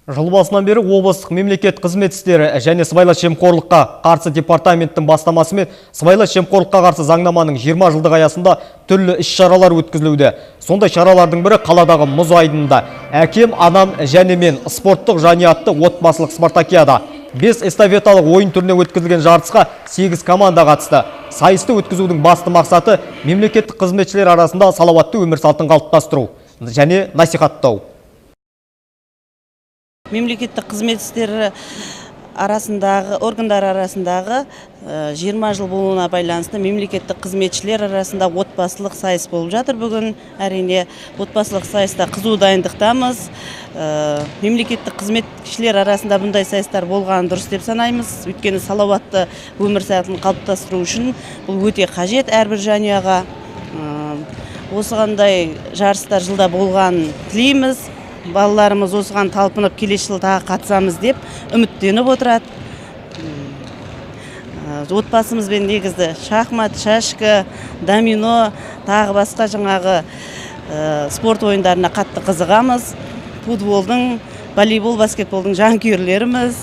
Жыл басынан бері облыстық мемлекет қызмет істері және сыбайлас жемқорлыққа қарсы департаменттің бастамасымен сыбайлас жемқорлыққа қарсы заңнаманың 20 жылдық аясында түрлі іс-шаралар өткізілуде. Сондай шаралардың бірі қаладағы мұз айдынында «Әкем, анам және мен» спорттық жанұя атты отбасылық спартакиада. 5 эстафеталық ойын түріне өткізілген жарысқа 8 команда қатысты. Сайысты өткізудің басты мақсаты мемлекеттік қызметшілер арасында салауатты өмір салтын қалыптастыру және насихаттау. Мемлекеттік қызмет істері арасындағы органдар арасындағы 20 жыл болуына байланысты мемлекеттік қызметшілер арасында отбасылық сайыс болып жатыр бүгін. Әрине, отбасылық сайыста қызу дайындықтамыз. Мемлекеттік қызметшілер арасында бұндай сайыстар болғаны дұрыс деп санаймыз. Өйткені салауатты өмір салтын қалыптастыру үшін бұл өте қажет әрбір жанұяға. Осығандай жарыстар жылда болғанын тілейміз. Балаларымыз осыған талпынып, келесі жылы тағы қатысамыз деп үміттеніп отырады. Отбасымызбен негізі шахмат, шашка, домино, тағы басқа жаңағы спорт ойындарына қатты қызығамыз. Футболдың, волейбол, баскетболдың жанкүйерлеріміз.